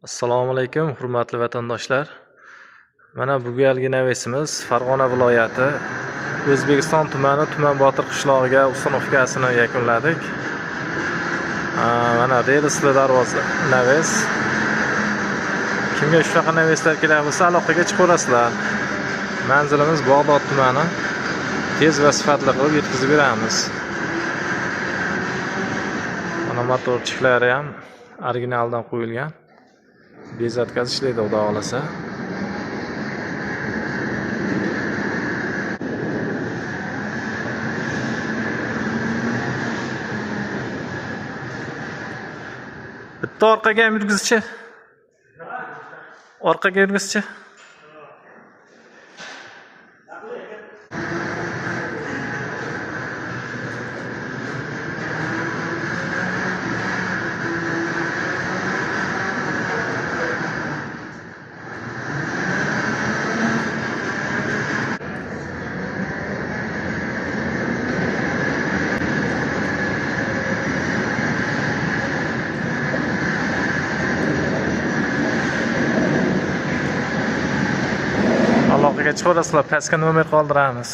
Assalomu alaykum, hurmatli vatandoshlar. Mana bu galgi navesimiz Farg'ona viloyati O'zbekiston tumani Tuman Botir qishlog'iga установка sini yakunladik. Mana relsli darvoza naves. Kimga shunaqa naveslar kerak bo'lsa, aloqaga chiqaverasizlar. Manzilimiz Bag'dod tumani. Tez va sifatli qilib yetkazib beramiz. Mana моторчик lari ham originaldan qo'yilgan. Без отказ ishlaydi, xudo xohlasa. Bitta orqaga ham yurgizchi. Orqaga yurgizchi. Aloqaga chiqaverasizlar, pastga nomer qoldiramiz.